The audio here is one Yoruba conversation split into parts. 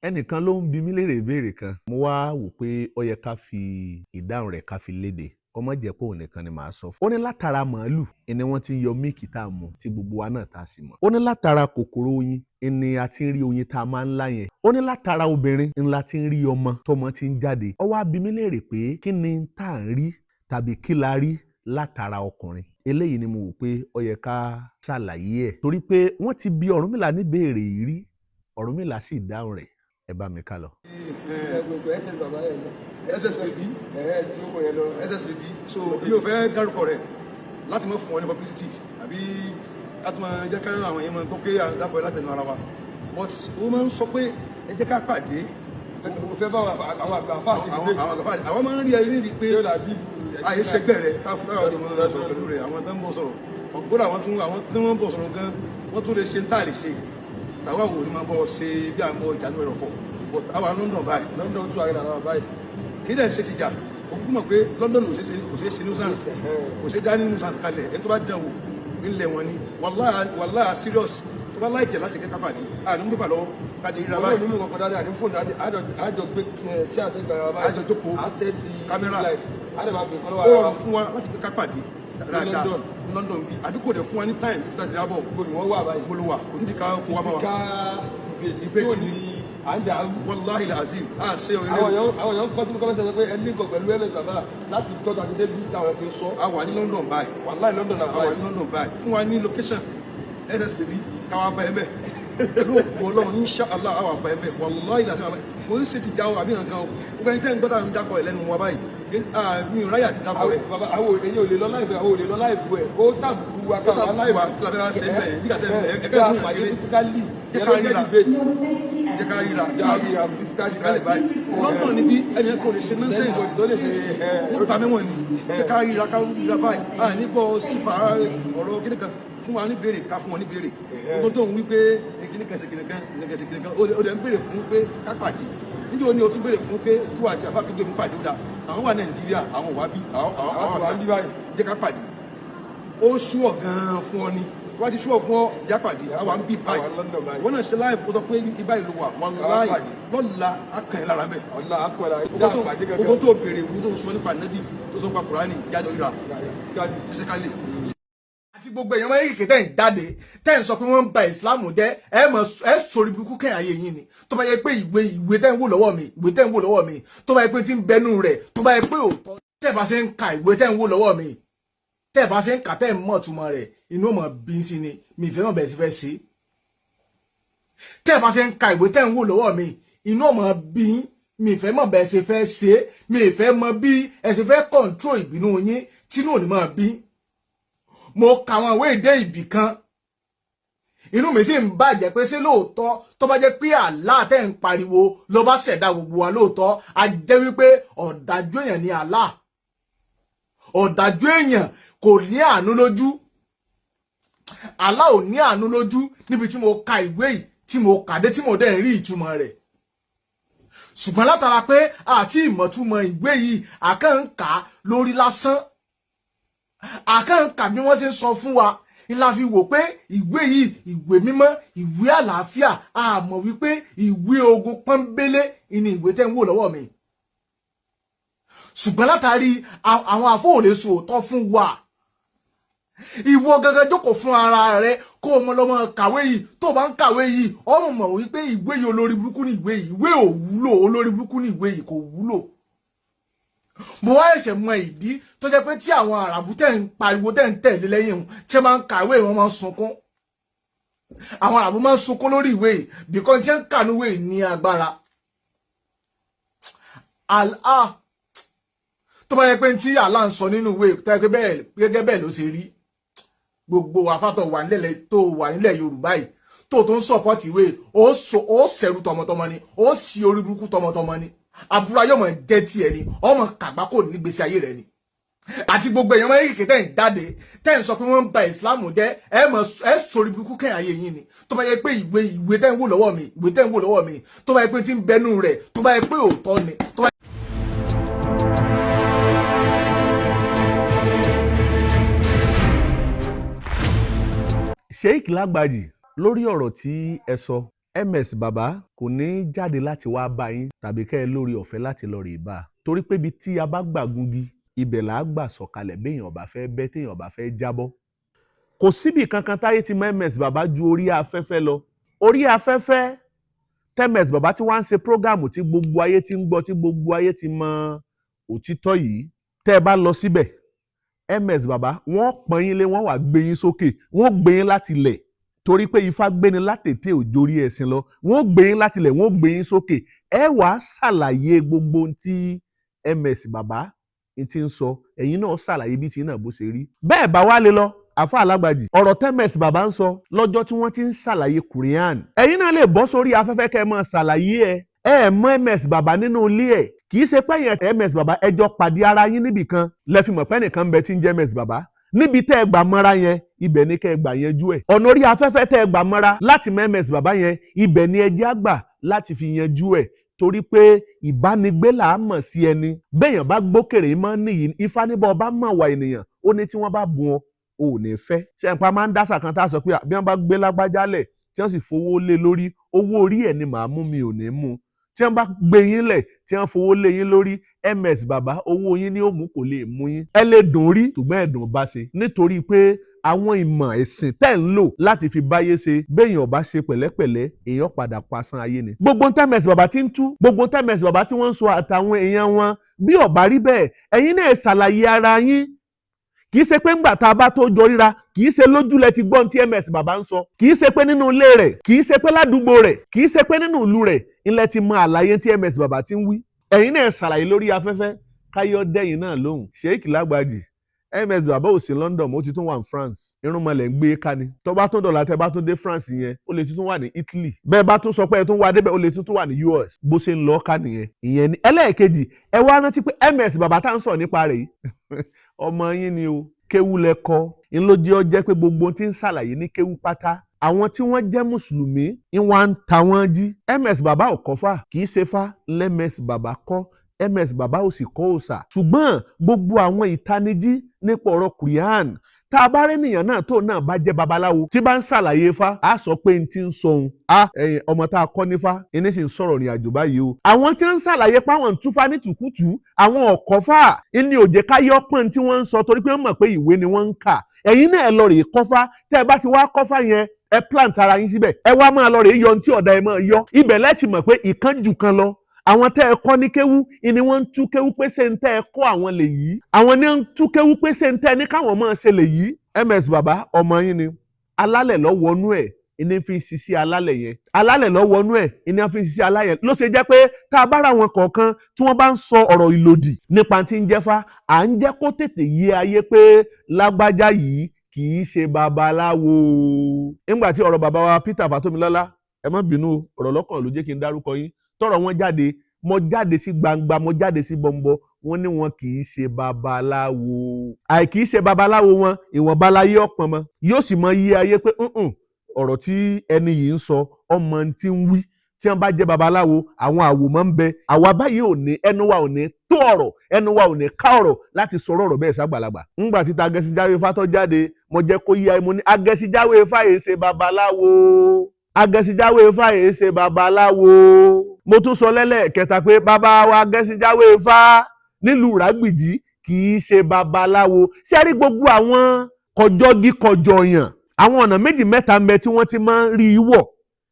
Ẹnìkan ló ń bi mí léèrè ìbéèrè kan. Mo wá wò pé ó yẹ ká fi ìdáhùn rẹ̀ ká fi léde, kó má jẹ́ pé òun nìkan ni màá sọ fún. Ó ní látara màálù ni wọ́n ti ń yọ míìkì tá a mu tí gbogbo wa náà tá a sì mọ̀. Ó ní látara kòkòrò oyin ni a ti ń rí oyin tá a máa ń lá yẹn. Ó ní látara obìnrin ńlá ti ń rí ọmọ tọmọ ti ń jáde. Ó wá bi mí léèrè pé kí ni tá à ń rí tàbí kí la rí látara ọkùnrin. Eléyìí ni mo wò pé ó yẹ ká ṣàlàyé ẹ̀, torí pé wọ́n ti bi Ọ̀rúnmìlà ní béèrè yìí rí, Ọ̀rúnmìlà sì dáhùn rẹ̀. Ẹ bá mi ká lọ. SSPB, SSPB. So èmi ò fẹ́ dárúkọ rẹ̀ láti mọ̀ fún ọ ní publicity àbí láti máa jẹ́ ká àwọn èèyàn máa gbọ́ pé à ń dábọ̀ ẹ látẹnu ara wa, but ó máa ń sọ pé ẹ jẹ́ ká pàdé. Mo fẹ́ bá àwọn àgbà fáṣí. Àwọn àgbà àwọn máa ń rí ẹ rí pé àyè sẹgbẹ́ rẹ̀ káfíńtà ọdún máa sọ̀rọ̀ pẹ̀lú rẹ̀. Àwọn tó ń bọ̀ sọ̀rọ̀ ọ̀gbọ́n, àwọn tún àwọn tí wọ́n ń bọ̀ sọ̀rọ̀ gan, wọ́n tún lè ṣe ń tà lè ṣe tàwa wò ni máa bọ̀ ṣe bí à ń bọ̀ ìjánu ẹ̀rọ fọ̀, but àwa London báyìí. London tún àyìnlá náà báyìí. Kí dẹ̀ ṣe ti jà òkú mọ̀ pé London kò ṣe ṣe nuisance, kò ṣe dá ní nuisance kalẹ̀. Ẹni tó bá dán wò nílẹ̀ wọn ni wàláhì serious tó bá láìjẹ̀ láti kẹ́kọ̀ọ́ pàdé àní mú pípa lọ́wọ́ kájọ ríra Wọ́n báyìí. ní mú kankan dáadáa àní fóònù àjọ gbé ṣé àti gbàrà báyìí. Àjọ jókòó, kámẹ́rà. Kámẹ́rà. Ó rọrùn fún wa láti kẹ́kọ̀ọ́ pàdé dáadáa London. London bí àbí kò dẹ̀ fún wa ní time tàbí àbọ̀. Gbogbo ni wọ́n wà báyìí. Gbolo wa kò ní di ká kó wa bá wa. Debate. Debate ni à ń jà á. Wàláhì azim à ṣe Àwọn orílẹ̀. èèyàn kọ́ sínú comment sọ pé ẹ ní nǹkan pẹ̀lú ms bàbá láti tọ́jú àti débi táwọn ti sọ. A wà ní London báyìí. Wàláì London náà A wà báyìí. ní London báyìí. Fún wa ní location, SSPB, káwa bá ẹ bẹ pẹ̀lú òkú Ọlọ́run, insha Allah àwa bá ẹ bẹ. Wàláhì azim kò ń ṣe ti jáwọ́ àbí nǹkan o. Gbogbo ẹni tẹ́ ń gbọ́dọ̀ ń dákọ̀ ẹ̀ lẹ́nu wa báyìí, mi ò ráyà ti dákọ̀ rẹ̀. Bàbá, àwọn èyí ò lè lọ láìpẹ́, àwọn ò lè lọ láìpẹ́ ẹ̀ ó tàbùkù wa. Ó Káwọn tàbùkù wa, kí la fẹ́ wá ṣe bẹ́ẹ̀? Bí kàtẹ́ ẹ kẹ́ mú pàdé ìṣeré. physically. Jẹ́ Yẹn ká ló jẹ́ ríra. debate. Jẹ́ ká ríra, jẹ́ ká ríra physically báyìí. London níbí ẹni kò lè ṣe nonsense. Tó lè ṣe ẹ. Ó ta mẹ́wọ̀n ni. Jẹ́ ká ríra, ká ríra báyìí. À ní bọ́ sífà ọ̀rọ̀ kíní kan. Fún wa ní béèrè, ká fún wọn ní béèrè. Gbogbo tó ń wí pé kíní kan ṣe kíní kan, kíní kan ṣe kíní kan, ó dẹ̀ ń béèrè fún pé ká pàdé. Níjẹ́ o ní o tún béèrè fún pé kí wàá àti àfáà tó gbé mi pàdé. Ó dà, àwọn wà Nàìjíríà, àwọn wà bí àwọn Àwọn wà bí báyìí. Jẹ́ ká pàdé. Ó ṣúọ̀ gan-an fún ọ ni. Tó bá ti ṣúọ̀ fún ọ, já pàdé. Àwa ń bí báyìí. Àwa London báyìí. Wọ́n náà ṣe láì fún ọ pé ibà ìlú wà, wàláì pàdé. lọ́la á kàn ẹ́ lára mẹ́. Ọ̀la akọ̀lá ìjà pàdé Gbogbo gangan. tó béèrè, gbogbo tó sọ nípa nẹ́bí, tó sọ nípa Kùránì, jájọ ríra. Physically. Physically. Àti gbogbo èèyàn máa ń kékeré tẹ́ ń jáde tẹ́ ń sọ pé wọ́n ń ba ìsìláàmù jẹ́, ẹ mọ̀ ẹ sórí burúkú kẹ́hìn ayé yín ni. Tó bá yẹ pé ìwé tẹ́ ń wò lọ́wọ́ mi, ìwé tẹ́ ń wò lọ́wọ́ mi, tó bá yẹ pé tí ń bẹnu rẹ̀, tó bá yẹ pé òótọ́, tẹ́ bá ṣe ń ka ìwé tẹ́ ń wò lọ́wọ́ mi, tẹ́ bá ṣe ń kà, tẹ́ ń mọ̀ túmọ̀ rẹ̀, inú ọmọ bí sí ni mi ìfẹ́ mọ̀ bẹ́ẹ̀ sì fẹ́ ṣe. Tẹ́ bá ṣe ń ka ìwé tẹ́ ń wò lọ́wọ́ mi, inú ọmọ bí mi ìfẹ́ mọ̀ bẹ́ẹ̀ ṣe fẹ́ ṣe. Mi ìfẹ́ mọ̀ bí ẹ ṣe fẹ́ control ìbínú yín tínú ò ní máa bí. Mo ka àwọn ìwé ìdé ibì kan, inú mi sì ń bàjẹ́ pé ṣé lóòótọ́, tó bá jẹ́ pé Allah tẹ́ ń pariwo ló bá ṣẹ̀dá gbogbo wa lóòótọ́, a jẹ́ wípé ọ̀dájú èèyàn ni Allah. Ọ̀dájú èèyàn kò ní àánú lójú. Allah ò ní àánú lójú níbi tí mo ka ìwé yìí, tí mo kàdé, tí mo dẹ̀ ń rí ìtumọ̀ rẹ̀. Ṣùgbọ́n látara pé àti ìmọ̀túmọ̀ ìwé yìí, àkànkà lórí lásán, àkànkà bí wọ́n ṣe ń sọ fún wa ni la fi wò pé ìwé yìí, ìwé mímọ́, ìwé àlàáfíà. A mọ̀ wípé ìwé ogun pọ́nbélé ni ìwé tẹ́ ń wò lọ́wọ́ mi. Ṣùgbọ́n látàrí àwọn àfóòlè sòótọ́ fún wa, ìwọ gangan jókòó fún ara rẹ kó o mọ lọmọ kàwé yìí. Tó o bá ń kàwé yìí, ọmọ mọ̀ wípé ìwé yìí, olórí burúkú ní ìwé yìí. Ìwé ò wúlò, olórí burúkú ní ìwé yìí, kò wúlò. Mo wá ẹsẹ̀ mọ ìdí tó jẹ́ pé tí àwọn àràbù tẹ̀ ń pariwo, tẹ̀ ń tẹ̀lé lẹ́yìn òun, tí wọ́n máa ń kàwé, wọn máa ń sunkún. Àwọn àràbù máa ń sunkún lórí ìwé yìí because tí wọ́n ń kà ní ìwé yìí ní agbára. Allah, tó bá yẹ pé tí Allah ń sọ nínú ìwé tó yẹ pé bẹ́ẹ̀ gẹ́gẹ́ bẹ́ẹ̀ ló ṣe rí, gbogbo àfàtọ̀ wà nílẹ̀ tó wà nílẹ̀ Yorùbá yìí tó ń support ìwé, ó sẹ̀rù tọmọtọmọ ni, ó sì orí burúkú tọmọtọmọ ni. Àbúrò ayọ̀mọ̀ jẹ́ tiẹ̀ ni, ọmọ kàgbákò nígbèsí ayé rẹ ni. Àti gbogbo èèyàn máa ń kékeré tẹ́ ń jáde tẹ́ ń sọ pé wọ́n ń ba ìsìláàmù jẹ́, ẹ mọ̀ ẹ sórí burúkú kẹ́hìn ayé yín ni. Tó bá yẹ pé ìwé tẹ́ ń wò lọ́wọ́ mi, ìwé tẹ́ ń wò lọ́wọ́ mi, tó bá yẹ pé tí ń bẹnu rẹ̀, tó bá yẹ pé òótọ́ ni, tó bá Sheikh Lagbaji, lórí ọ̀rọ̀ tí ẹ sọ. MS bàbá kò ní í jáde láti wá bá yín tàbí kẹ́ ẹ lórí ọ̀fẹ́ láti lọ rèé bá a, torí pé ibi tí a bá gbà gungi ibẹ̀ là á gbà sọ̀kalẹ̀ béèyàn bá fẹ́ bẹ́, téèyàn bá fẹ́ jábọ́. Kò síbì kankan táyé ti mọ MS bàbá ju orí afẹ́fẹ́ lọ. Orí afẹ́fẹ́ tms bàbá tí wọ́n ń ṣe prógáàmù tí gbogbo ayé ti ń gbọ́, tí gbogbo ayé ti mọ òtítọ́ yìí. Tẹ́ ẹ bá lọ síbẹ̀, MS bàbá wọ́n pọ́n yín lé, wọ́n wà gbé yín sókè, wọ́n gbé yín láti ilẹ̀, torí pé ifá gbéni látètè òjòrí ẹ̀sìn lọ. Wọ́n gbé yín láti ilẹ̀, wọ́n gbé yín sókè. Ẹ wàá ṣàlàyé gbogbo ohun tí MS bàbá ti ń sọ, ẹ̀yin náà ṣàlàyé bí ti náà bó ṣe rí. Bẹ́ẹ̀ bá wá lè lọ, àfa alágbàjì, ọ̀rọ̀ tms bàbá ń sọ lọ́jọ́ tí wọ́n ti ń ṣàlàyé Quran, ẹ̀yin náà lè bọ́ sórí afẹ́fẹ́ kẹ́ ẹ máa ṣàlàyé ẹ. Ẹ mọ MS bàbá nínú ilé ẹ̀, kì í ṣe pé yẹn MS bàbá ẹjọ́ pàdé ara yín níbì kan lẹ fi mọ̀ pé ẹnìkan ń bẹ tí ń jẹ́ MS bàbá. Níbi tẹ́ ẹ gbà mọ́ra yẹn, ibẹ̀ ni kẹ́ ẹ gbà yanjú ẹ̀. Ọ̀nà orí afẹ́fẹ́ tẹ́ ẹ gbà mọ́ra láti mọ MS bàbá yẹn, ibẹ̀ ni ẹ jẹ́ àgbà láti fi yanjú ẹ̀, torí pé ìbánigbé là á mọ̀ sí ẹni. Bẹ́ẹ̀yàn bá gbókèrè mọ́ nìyí, ifá níbọ̀ ọba mọ̀ wà ènìyàn, ó ní tí wọ́n bá bu wọn ò ní fẹ́. Ṣé nǹkan máa ń dásà kan tá a sọ pé bí wọ́n bá gbé lágbájá lẹ̀ tí wọ́n sì fowó lé lórí, owó orí ẹ̀ ni màá mú, mi ò ní mú. Tí wọ́n bá gbé yín lẹ̀ tí wọ́n fowó lé yín lórí, MS bàbá owó yín ni ó mú, kò lè mú yín. Ẹ lè dùn rí, ṣùgbọ́n ẹ̀dùn bá ṣe, nítorí pé àwọn ìmọ̀ ẹ̀sìn tẹ́ ń lò láti fi báyé ṣe, béèyàn bá ṣe pẹ̀lẹ́pẹ̀lẹ́, èèyàn padà pasán ayé ni. Gbogbo tms bàbá tí ń tú, gbogbo tms bàbá tí wọ́n ń sọ àtàwọn èèyàn wọn, bí ó bá rí bẹ́ẹ̀, ẹ̀yin náà ṣàlàyé ara yín. Kì í ṣe pé ńgbà tá a bá tó jọ ríra, kì í ṣe lójúlẹ̀ ti gbọ́n tí MS bàbá ń sọ, kì í ṣe pé nínú ilé rẹ̀, kì í ṣe pé ládùúgbò rẹ̀, kì í ṣe pé nínú ìlú rẹ̀ ilẹ̀ ti mọ àlàyé tí MS bàbá ti ń wí. Ẹ̀yin náà ṣàlàyé lórí afẹ́fẹ́ káyọ̀ dẹ́yìn náà lóhùn. Sheikh Lágbàjì, MS bàbá ò sí London, ó ti tún wà ní France. Irúnmọlẹ̀ ń gbé ká ni. Tó bá tún dọ̀là, tẹ́ bá tún dé France yẹn, ó lè tún wà ní Italy. Bẹ́ẹ̀ bá tún sọ pé ẹ tún wà débẹ̀, ó lè tún wà ní US. Bó ṣe ń lọ ká nìyẹn. Ìyẹn ni ẹlẹ́ẹ̀kejì. Ẹ wá rántí pé MS bàbá tá à ń sọ̀rọ̀ nípa rẹ̀ yìí, ọmọ yín ni o, kéwú lẹ kọ́. Ńlójú ọ jẹ́ pé gbogbo tí ń ṣàlàyé ní kéwú pátá, àwọn tí wọ́n jẹ́ mùsùlùmí ń wá ń ta wọ́n jí. MS bàbá ò kọ́ fà, kì í ṣe fá lms bàbá kọ́, MS bàbá ò sì kọ́ òòṣà. Ṣùgbọ́n gbogbo àwọn ìtanijí nípa ọ̀rọ̀ Quran, tá a bá rí ènìyàn náà tó náà bá jẹ́ babaláwo tí bá ń ṣàlàyé fá, á sọ pé n ti ń sọ ohun á ẹ̀yìn ọmọ tá a kọ́ nífá ẹni sì ń sọ̀rọ̀ ìrìn àjò báyìí o. Àwọn tí ń ṣàlàyé páwọn ń túfá ní tùkútù, àwọn ọ̀kọ́fà ní òjè káyọ́ pọ́n tí wọ́n ń sọ, torí pé wọ́n mọ̀ pé ìwé ni wọ́n ń kà. Ẹ̀yin náà ẹ lọ rèé kọ́fá. Tẹ́ ẹ bá ti wá kọ́fá yẹn, ẹ plant ara yín síbẹ̀, ẹ wá máa lọ rèé yọ ohun tí ọ̀dà ẹ máa yọ. Ibẹ̀ lẹ́tì mọ̀ pé ìkánjú kan lọ. Àwọn tẹ́ ẹ kọ́ ní kéwú ni wọ́n ń tú kéwú pé ṣé ń tẹ́ ẹ kọ́ àwọn lè yí. Àwọn ní ń tú kéwú pé ṣé ń tẹ́ ẹ ní káwọn máa ṣe lè yí. MS bàbá ọmọ yín ni, alálẹ̀ lọ wọnú ẹ̀ ní fi ṣiṣẹ́ alálẹ̀ yẹn, alálẹ̀ lọ wọnú ẹ̀ ní fi ṣiṣẹ́ alálẹ̀. Ló ṣe jẹ́ pé tá a bá ra wọn kọ̀ọ̀kan tí wọ́n bá ń sọ ọ̀rọ̀ ìlòdì nípa tí ń jẹ́fá, à ń jẹ́ kó tètè yé ayé pé lágbájá yìí kì í ṣe babaláwo. Nígbà tí ọ̀rọ̀ bàbá wa Peter Fatomilola, ẹ má bínú, ọ̀rọ̀ lọ́kàn ló jẹ́ kí n dárúkọ yín, tọ́rọ̀ wọn jáde, mo jáde sí gbangba, mo jáde sí bọ̀m̀bọ̀, wọ́n ní wọn kì í ṣe babaláwo. Àì kì í ṣe babaláwo wọn, ìwọ̀nba láyé ọ̀pọ̀n mọ́, yóò sì mọ yí ayé pé ọ̀rọ̀ tí ẹni yìí ń sọ, ọmọ tí ń wí. Tí wọ́n bá jẹ́ babaláwo, àwọn àwòmọ́ ń bẹ. Àwa báyìí ò ní, ẹnu wa ò ní tó ọ̀rọ̀, ẹnu wa ò ní ká ọ̀rọ̀ láti sọ̀rọ̀ ọ̀rọ̀ bẹ́ẹ̀ ságbàlagbà. Ńgbà tí ta Agẹṣinjáwé Ifá tó jáde, mo jẹ́ kó yí ayé, mo ní Agẹṣinjáwé Ifá yìí ṣe babaláwo, Agẹṣinjáwé Ifá yìí ṣe babaláwo. Mo tún sọ lẹ́lẹ́kẹta pé bàbá wa Agẹṣinjáwé Ifá nílùú Ìrágbìjí kì í ṣe babaláwo. Ṣé rí gbogbo àwọn kọjọ́gí kọjọyàn, àwọn ọ̀nà méjì mẹ́ta ń bẹ tí wọ́n ti máa ń rí i wọ̀.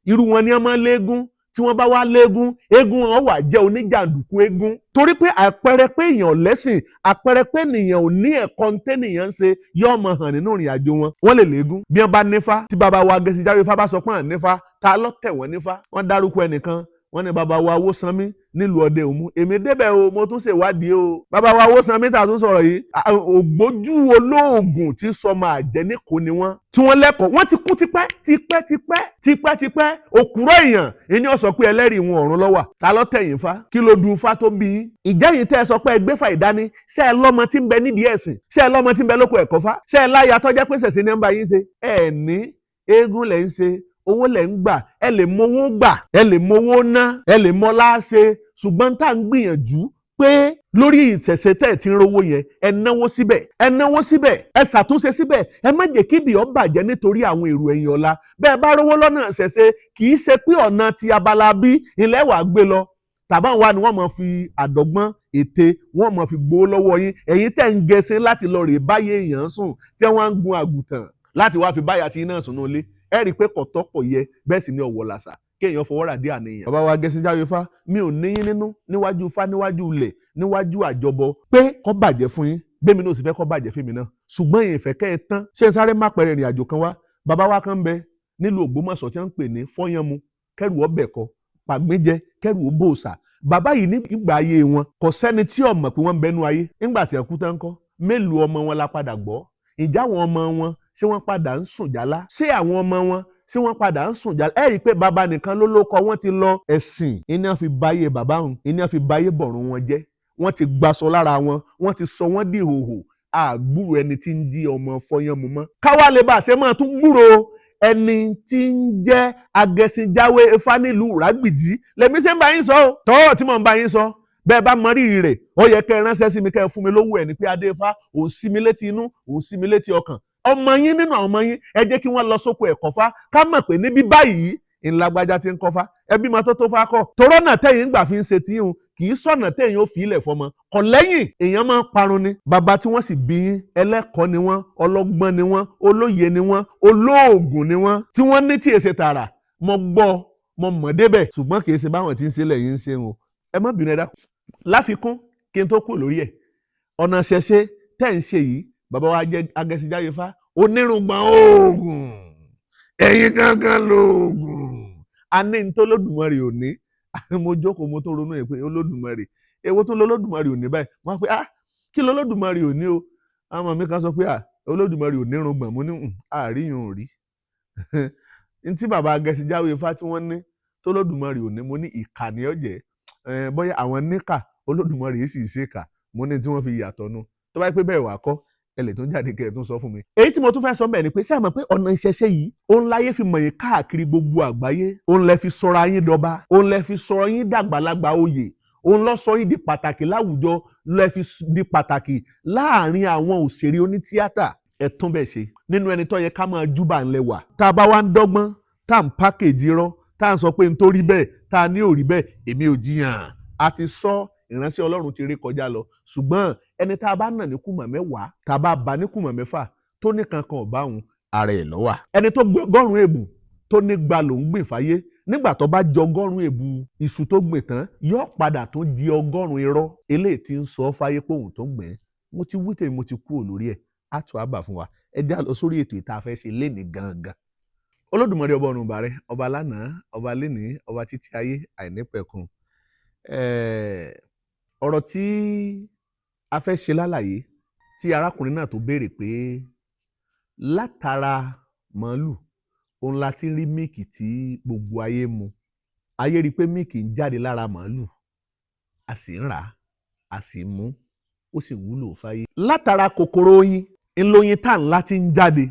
Irú wọn ni wọ́n máa ń léégún. Tí wọ́n bá wá léégún, eégún wọn wà jẹ́ oníjàǹdùkú eégún. Torí pé àpẹẹrẹ pé èèyàn lẹ́sìn, àpẹẹrẹ pé ènìyàn ò ní ẹ̀kọ́ tẹ́nìyàn ń ṣe, yóò mọ hàn nínú ìrìn àjò wọn. Wọ́n lè léégún. Bí wọ́n bá nífá, tí bàbá wa Agẹṣinjáwé Ifá bá sọ pé hàn nífá, ta ló tẹ̀ wọ́n nífá? Wọ́n dárúkọ ẹnìkan, wọ́n ní bàbá wa Awósanmí nílùú Ọdẹ Òmu. Èmi débẹ̀ o, mo tún ṣèwádìí o. Bàbá wa Awósanmí tá a tún sọ̀rọ̀ yìí, ògbójú olóògùn tí sọmọ àjẹníkò ni wọ́n. Tí wọ́n lẹ́kọ̀ọ́, wọ́n ti kú tipẹ́ tipẹ́ tipẹ́ tipẹ́ tipẹ́. Òkúrọ̀ èèyàn ìní ó sọ pé ẹlẹ́rìí wọn ọ̀run ló wà. Ta ló tẹ̀yìn fa? Kí ló dùn fa tó bí yín? Ìjẹ́ yìí tẹ́ ẹ sọ pé ẹgbẹ́ fà ìdání, ṣé ẹ lọ́mọ tí ń bẹ nídìí ẹ̀sìn? Ṣé ẹ lọ́mọ tí ń bẹ lóko ẹ̀kọ́ fa? Ṣé ẹ láya tọ́jẹ́ pé ṣẹ̀ṣẹ̀ ní ń bá yín ṣe? Ẹ ní eégún lẹ̀ ń ṣe, owó lẹ̀ ń gbà, ẹ lè mowó gbà, ẹ lè mowó ná, ẹ lè mọlá ṣe. Ṣùgbọ́n tá à ń gbìyànjú Pé lórí ìtẹ̀sẹ̀ tẹ̀ tí ń rówó yẹn, ẹ náwó síbẹ̀, ẹ náwó síbẹ̀, ẹ ṣàtúnṣe síbẹ̀, ẹ má jẹ́ kíbi ó bàjẹ́ nítorí àwọn èrò ẹ̀yìn ọ̀la. Bẹ́ẹ̀ bá rówó lọ́nà ìṣẹ̀ṣe, kì í ṣe pé ọ̀nà ti abala bí ilẹ̀ wàá gbé lọ tàbá wa ni wọ́n máa fi àdọ́gbọ́n ète, wọ́n máa fi gbowó lọ́wọ́ yín. Ẹ̀yin tẹ̀ ń gẹṣin láti lọ rè báyé èèyàn sùn, tí wọ́n ń gun àgùntàn láti wá fi báyà tí iná sùn nílé, ẹ rí i pé kọ̀tọ́pọ̀ yẹ, bẹ́ẹ̀ sì ni ọ̀wọ̀ làṣà kéèyàn fọwọ́ rà dé àníyàn. Bàbá wa Agẹṣinjáwé Ifá, mi ò níyín nínú níwájú Ifá, níwájú ilẹ̀, níwájú àjọbọ, pé kó bàjẹ́ fún yín, bẹ́ẹ̀ mi náà sì fẹ́ kó bàjẹ́ fún mi náà, ṣùgbọ́n ìfẹ́ kẹ́ ẹ tán. Ṣé n sáré má pẹ̀rẹ̀ ìrìn àjò kan wá? Bàbá wa kan ń bẹ nílùú Ògbómọ̀ṣọ́ tí wọ́n ń pè ní Fọ́yánmu, kẹ́rù ọbẹ̀ kọ pàgbéjẹ, kẹ́rù ó bòòṣà. Bàbá yìí ní ìgbà ayé wọn kò sẹ́ni tí ó mọ̀ pé wọ́n ń bẹnu ayé. Nígbà tí ẹkú tán kọ́, mélòó ọmọ wọn la padà gbọ́? Ìjà àwọn ọmọ wọn ṣé wọ́n padà ń sùn jálá? Ṣé àwọn ọmọ wọn ṣé wọ́n padà ń sùn jálá? Ẹ rí i pé bàbá nìkan ló ló kọ wọ́n ti lọ. Ẹ̀sìn iná fi báyé bàbá wọn, iná fi báyé bọ̀rùn wọn jẹ́. Wọ́n ti gbaṣọ lára wọn, wọ́n ti sọ wọ́n di ìhòhò. Àgbúrò ẹni tí ń di ọmọ Fọ́yánmu mọ́. Káwá lè bá a ṣe máa tún gbúrò ẹni tí ń jẹ́ Agẹṣinjáwé Ifá nílùú Ìrágbìjí. Lèmi ṣe ń bá yín sọ ọ́, tọ́rọ̀ tí mò ń bá yín sọ, bẹ́ẹ̀ bá mọ rírì rẹ̀, ó yẹ kẹ́ ẹ ránṣẹ́ sí mi, kẹ́ ẹ fún mi lówó ẹ̀ ní pé Adéfá òun sí mi létí inú, òun sí mi létí ọkàn. Ọmọ yín nínú àwọn ọmọ yín, ẹ jẹ́ kí wọ́n lọ sóko ẹ̀kọ́ fá, ká mọ̀ pé níbí báyìí ńlágbájá ti ń kọ́fá, ẹbí máa tó tó fá kọ́. Torọ́nà tẹ̀yìn gbà fi ń ṣe tiyín o, kì í sọ̀nà tẹ̀yìn ó fi ilẹ̀ fọmọ. Kọ̀ lẹ́yìn èèyàn máa ń parun ni. Bàbá tí wọ́n sì bí yín, ẹlẹ́kọ̀ọ́ ni wọ́n, ọlọ́gbọ́n ni wọ́n, olóye ni wọ́n, olóògùn ni wọ́n, tí wọ́n ní tí èsè tààrà. Mo gbọ́, mo mọ̀ débẹ̀, ṣùgbọ́n kì í ṣe báwọn tí ń ṣe lẹ́yìn ń ṣe o. Ẹ má bínú, ẹ dákun. Láfikún kí n tó kúrò lórí ẹ̀, ọ̀nà ṣẹṣẹ tẹ́ ń ṣe yìí, bàbá wa Agẹṣinjáwé Ifá, onírùngbọ̀n oògùn, ẹ̀yin gangan lóògùn. A ní ní tó Olódùmarè ò ní. Mo jókòó, mo tó ronú ẹ̀ pé Olódùmarè, èwo tó lọ́lọ́dùmarè ò ní báyìí? Wọ́n á pé ah, kí lọ́lọ́dùmarè ò ní o? Àwọn ọmọ mi kan sọ pé ah, Olódùmarè ò ní irùngbọ̀n. Mo ní àríyàn ò rí. Ní tí bàbá Agẹṣinjáwé Ifá tí wọ́n ní tó Olódùmarè ò ní, mo ní ìkà ní ọ̀jẹ̀. Bóyá àwọn níkà, Olódùmarè yìí sì ṣe kà. Mo ní tí wọ́n fi yàtọ̀ nu. Tó bá yẹ pé bẹ́ẹ̀ wà kọ́, ẹ lè tún jáde kẹ́ ẹ tún sọ fún mi. Èyí tí mo tún fẹ́ sọ bẹ́ẹ̀ ni pé, ṣé ẹ mọ̀ pé ọ̀nà ìṣẹ̀ṣe yìí, òun láyé fi mọ̀ yín káàkiri gbogbo àgbáyé, òun lẹ fi sọra yín dọba, òun lẹ fi sọra yín dàgbàlagbà oyè, òun lọ sọ yín di pàtàkì láwùjọ, lẹ fi di pàtàkì láàrin àwọn òṣèré onítíátà. Ẹ tún bẹ́ẹ̀ ṣe nínú ẹni tó yẹ ká máa júbà ńlẹ̀ wà. Tá a bá wá ń dọ́gbọ́n, tá à ń pákéjì rọ́, tá à ń sọ pé n tó rí bẹ́ẹ̀, tá a ní ò rí bẹ́ẹ̀, èmi ò jiyàn. A ti sọ, ìránṣẹ́ Ọlọ́run ti rí kọjá lọ. Ṣùgbọ́n ẹni tá a bá nà ní kùmọ̀ 10, tá a bá ba ní kùmọ̀ 6, tó ní kankan ọ̀bá òun, ara ẹ̀ lọ́wà. Ẹni tó gbé ọgọ́rùn-ún èbù tó ní gba ló ń gbìn fáyé, nígbà tó bá jọ 100 èbù iṣu tó gbìn tán, yóò padà tó di 100 irọ́ eléyìí tí ń sọ fáyé pé òun tó gbìn. Mo ti wí tèmi, mo ti kúrò lórí ẹ̀, á tún àbà fún wa. Ẹ já lọ sórí ètò ìta fẹ́ ṣe lénìí gangan. Olódùmarè ọba ọ̀run bàrẹ̀, ọba lánàá, ọba lénìí, ọba títí ayé àìnípẹ̀kun. Ọ̀rọ̀ tí a fẹ́ ṣe lálàyé tí arákùnrin náà tó béèrè pé látara màálù òun la ti ń rí míìkì tí gbogbo ayé mu. Ayé rí i pé míìkì ń jáde lára màálù, a sì ń rà á, a sì ń mú, ó sì wúlò fáyé. Látara kòkòrò oyin ńlọyin tá ńlá ti ń jáde,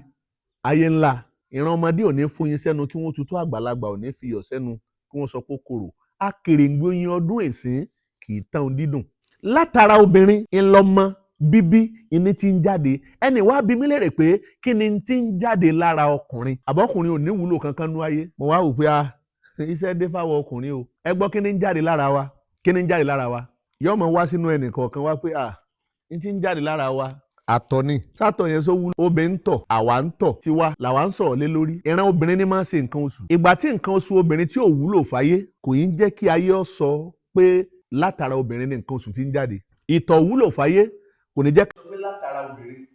ayé ńlá. Ìran ọmọdé ò ní fóyin sẹ́nu kí wọ́n tutù, àgbàlagbà ò ní fiyọ̀ sẹ́nu kí wọ́n sọ pé kòrò. Akèrèǹgbè oyin ọdún èsín kì í tán dídùn. Látara obìnrin ńlọmọ bíbí ìní tí ń jáde. Ẹnì wá bí mi lérè pé kí ni tí ń jáde lára ọkùnrin? Àbọ̀kùnrin ò ní wúlò kankan nú ayé. Mo wá wò pé a iṣẹ́ dé fáwọn ọkùnrin o. Ẹ gbọ́, kí ni ń jáde lára wa? Kí ni ń jáde lára wa? Yóò mọ wá sínú ẹnì kọ̀ọ̀kan wá pé a ní tí ń jáde lára wa. Àtọ̀ ni. Sátọ̀ yẹn sọ wúlò. Obìnrin ń tọ̀, àwa ń tọ̀, tiwa làwa ń sọ̀rọ̀ lé lórí. Ìran obìnrin ni máa ń ṣe nǹkan oṣù. Ìgbà tí nǹkan oṣù obìnrin tí ò wúlò fáyé kò yín jẹ́ kí ayé ọ sọ pé látara obìnrin ni nǹkan oṣù ti ń jáde. Ìtọ̀ wúlò fáyé kò ní jẹ́ kí pé látara obìnrin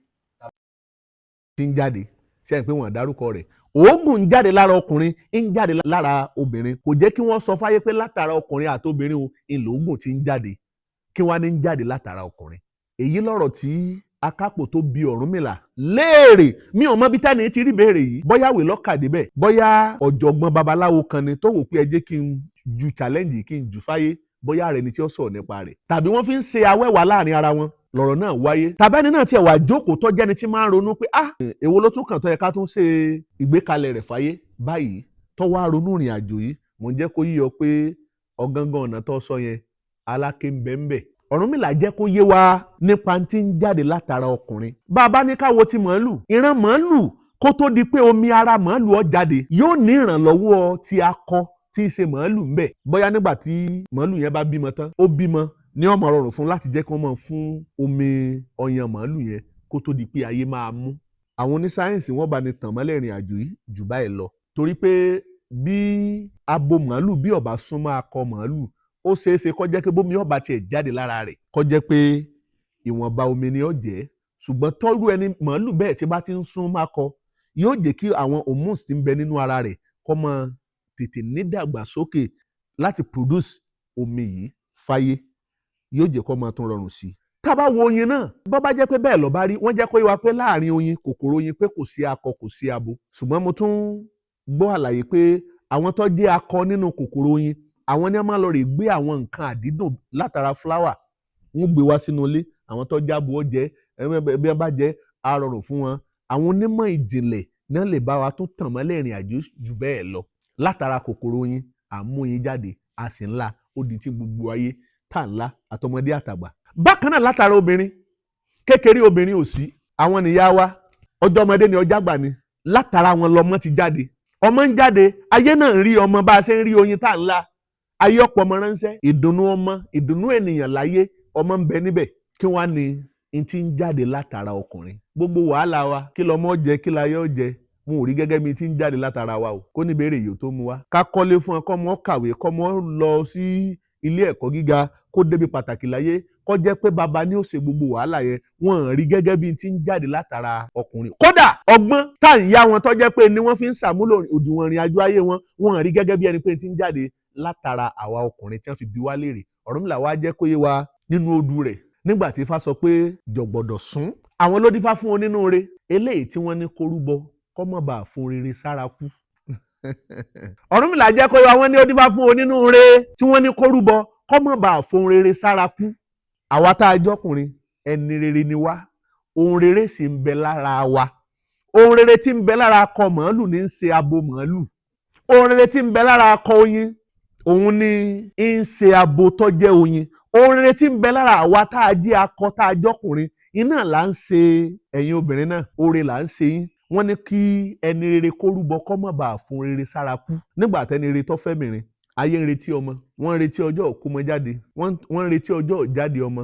ti ń jáde. Ṣé ẹ pé wọ́n dárúkọ rẹ̀? Òógùn ń jáde lára ọkùnrin, ń jáde lára obìnrin. Kò jẹ́ kí wọ́n sọ fáyé pé látara ọkùnrin àti obìnrin o ìlòógùn ti ń jáde. Kí wọ́n á ní ń jáde látara ọkùnrin. Èyí lọ̀rọ̀ tí akápò tó bi Ọ̀rúnmìlà léèrè. Mi ò mọ bí tẹ́ni ti rí béèrè yìí, bóyá wè lọ́kàdé bẹ́ẹ̀, bóyá ọ̀jọ̀gbọ́n babaláwo kan ni tó wò pé ẹ jẹ́ kí n ju challenge, kí n jù fáyé, bóyá rẹ̀ ni tí ó sọ̀rọ̀ nípa rẹ̀, tàbí wọ́n fi ń ṣe awẹ́wà láàrin ara wọn lọ̀rọ̀ náà wáyé, tàbí ẹni náà tiẹ̀ wà jókòó tó jẹ́ni tí máa ń ronú pé ah, èwo ló tún kàn tó yẹ ká tún ṣe ìgbékalẹ̀ rẹ̀ fáyé báyìí, tó wá ronú ìrìn àjò yìí. Mò ń jẹ́ kó yí ọ pé ọ̀gángan ọ̀nà tó sọ yẹn, aláké ń bẹ ń bẹ. Ọ̀rúnmìlà jẹ́ kó yé wa nípa tí ń jáde látara ọkùnrin. Bàbá ní ká wo ti màálù, ìran màálù kó tó di pé omi ara màálù ó jáde yóò ní ìrànlọ́wọ́ ti akọ tí í ṣe màálù ń bẹ̀. Bóyá nígbà tí màálù yẹn bá bímọ tán, ó bímọ ní ó máa rọrùn fún láti jẹ́ kí wọ́n máa fún omi ọyàn màálù yẹn kó tó di pé ayé máa mú. Àwọn onísáyẹ̀nsì wọ́n bá ní tàn mọ́lẹ̀ ìrìn àjò yìí jù báyìí lọ. Torí pé bí abo màálù bí ó bá súnmọ́ akọ màálù, ó ṣeé ṣe kó jẹ́ pé bómi ó bá tiẹ̀ jáde lára rẹ̀ kó jẹ́ pé ìwọ̀nba omi ni ó jẹ́. Ṣùgbọ́n tọ́rú ẹni màálù bẹ́ẹ̀ tí bá ti ń sún mọ́ akọ, yóò jẹ́ kí àwọn hormones tí ń bẹ nínú ara rẹ̀ kó máa tètè nídàgbàsókè láti produce omi yìí fáyé, yóò jẹ́ kó máa tún rọrùn sí i. Tá a bá wo oyin náà, bó bá jẹ́ pé bẹ́ẹ̀ ló bá rí, wọ́n jẹ́ kó yé wa pé láàrin oyin, kòkòrò oyin, pé kò sí akọ kò sí abo. Ṣùgbọ́n mo tún gbọ́ àlàyé pé àwọn tó jẹ́ akọ nínú kòkòrò oyin, àwọn ni wọ́n máa lọ rè gbé àwọn nǹkan àdídùn látara fúláwà, wọ́n gbé wá sínú ilé. Àwọn tó jábo ó jẹ, bí wọ́n bá jẹ á rọrùn fún wọn. Àwọn onímọ̀ ìjìnlẹ̀ náà lè bá wa tún tàn mọ́lẹ̀ ìrìn àjò jù bẹ́ẹ̀ lọ. Látara kòkòrò oyin, à ń mú oyin jáde, a sì ń la, ó di tí gbogbo ayé tá ń la, àtọmọdé àtàgbà. Bákan náà látara obìnrin, kékeré obìnrin ò sí, àwọn nìyá wa, ọjọ́ ọmọdé ni ọjọ́ àgbà ni, látara wọn lọmọ ti jáde. Ọmọ ń jáde, ayé náà ń rí ọmọ bá a ṣe ń rí oyin tá ń la, ayé ọ̀pọ̀ ọmọ ránṣẹ́. Ìdùnnú ọmọ, ìdùnnú ènìyàn láyé, ọmọ ń bẹ níbẹ̀. Kí wọ́n á ní n ti ń jáde látara ọkùnrin? Gbogbo wàhálà wa, kí lọmọ jẹ, kí láyé ó jẹ, mo ò rí gẹ́gẹ́ bí ti ń jáde látara wa o. Kó ní béèrè yìí tó mú wa. Ká kọ́lé fún ẹ, kọ́mọ kàwé, kọ́mọ lọ sí ilé ẹ̀kọ́ gíga, kó débi pàtàkì láyé, kó jẹ́ pé baba ni ó ṣe gbogbo wàhálà yẹn, wọ́n rí gẹ́gẹ́ bí ti ń jáde látara ọkùnrin. Kódà ọgbọ́n tá à ń yá wọn tó jẹ́ pé ni wọ́n fi ń ṣàmúlò òdiwọ̀n ìrìn àjò ayé wọn, wọ́n rí gẹ́gẹ́ bí ẹni pé ti ń jáde látara àwa ọkùnrin tí wọ́n fi bi wá léèrè. Ọ̀rúnmìlà wá jẹ́ kó yé wa nínú odù rẹ̀ nígbà tí Ifá sọ pé jọ̀gbọ̀dọ̀ sún. Àwọn ló dífá fún onínúure eléyìí tí wọ́n ní kó rúbọ kó má bàa fún rere sára kú. Ọ̀rúnmìlà jẹ́ kó yé wa, wọ́n ní ó dífá fún onínúure tí wọ́n ní kó rúbọ kó má bàa fún rere sára kú. Àwa tá a jọkùnrin, ẹni rere ni wá, ohun rere sì ń bẹ lára wa. Ohun rere tí ń bẹ lára akọ màálù ní ń ṣe abo màálù. Ohun rere tí ń bẹ lára akọ oyin, òun ni ń ṣe abo tó jẹ́ oyin. Ohun rere tí ń bẹ lára àwa tá a jẹ́ akọ tá a jọkùnrin, iná là ń ṣe ẹ̀yin obìnrin náà, oore là ń ṣe yín. Wọ́n ní kí ẹni rere kó rúbọ kó má bàa fún rere sára kú. Nígbà tẹ́ni rere tó fẹ́ mìíràn, ayé ń retí ọmọ, wọ́n ń retí ọjọ́ òkúmọ jáde, wọ́n ń retí ọjọ́ ìjáde ọmọ.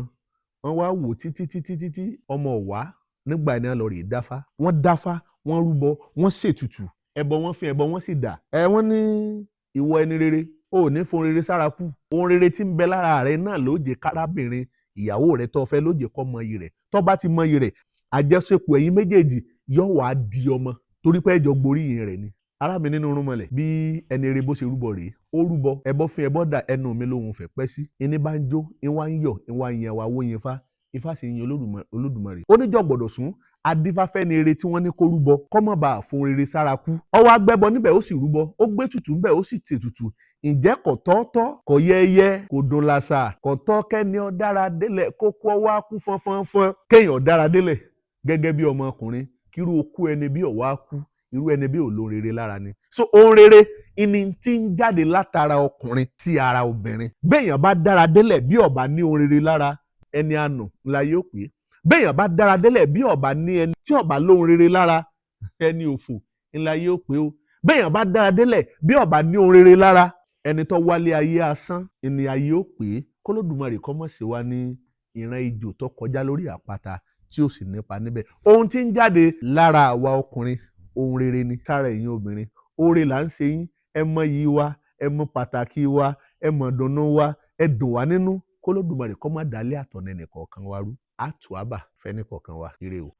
Wọ́n wá wò títí títí títí ọmọ wá. Nígbà iná lọ rèé dáfá, wọ́n dáfá, wọ́n rúbọ, wọ́n ṣètùtù ẹbọ, wọ́n fi ẹbọ, wọ́n sì dà. Ẹ wọ́n ní ìwọ ẹni rere, o ò ní fún rere sára kú. Ohun rere tí ń bẹ lára rẹ náà ló jẹ́ kárábìnrin ìyàwó rẹ tó fẹ́ ló jẹ́ kó mọyì rẹ̀. Tó bá ti mọyì rẹ̀, àjẹsẹ̀pọ̀ ẹ̀yin méjèèjì yóò wá di ọmọ, torí pé ẹjọ́ gboríyìn rẹ̀ ni. Ará mi nínú irúnmọlẹ̀, bí ẹni rere bó ṣe rúbọ rèé, ó rúbọ, ẹbọ fún ẹbọ dà, ẹnu mi lóhun fẹ́ pẹ́ sí. Iní bá ń jó, ìwà ń yọ̀, ìwà ń yẹn wà wó yin fá, Ifá sì yin Olódùmarè. Ó ní jọ̀gbọ̀dọ̀ sún, adífáfẹ́ ni rere tí wọ́n ní kó rúbọ kó má bàa fún rere sára kú. Ó wá gbẹ́bọ níbẹ̀, ó sì rúbọ, ó gbé tutù níbẹ̀, ó sì tètùtù. Ǹjẹ́ kò tọ́tọ́, kò yẹ́yẹ́, kò dùn làṣà, kò tọ́ kẹ́ni ó dára délẹ̀ kó kú ọ wá kú fọ́nfọ́nfọ́n. Kéèyàn dára délẹ̀ gẹ́gẹ́ bí ọmọkùnrin, kírú okú ẹni bí ó wá kú, irú ẹni bí ò lóhun rere lára ni. So ohun rere ìní tí ń jáde látara ọkùnrin sí ara obìnrin. Béèyàn bá dára délẹ̀ bí ó bá ní ohun rere lára, ẹni àánú ńlá yóò pé. Béèyàn bá dára délẹ̀ bí ó bá ní ẹni tí ó bá lóhun rere lára, ẹni òfò ńlá yóò pé o. Béèyàn bá dára délẹ̀ bí ó bá ní ohun rere lára, ẹni tó wálé ayé asán ẹni ayé ó pé. K'Olódùmarè kó má ṣe wá ní ìran ejò tó kọjá lórí àpáta tí ó sì nípa níbẹ̀. Ohun tí ń jáde lára àwa ọkùnrin, ohun rere ni. Sára ẹ̀yin obìnrin, oore là ń ṣe yín. Ẹ mọ iyì wa, ẹ mọ pàtàkì wa, ẹ mọ dùnnú wa, ẹ dùn wá nínú. K'Olódùmarè kó má dálé àtọ̀nà ẹnìkọ̀ọ̀kan wa rú. Àtúwábà fẹ́nìkọ̀ọ̀kan wa. Ire o.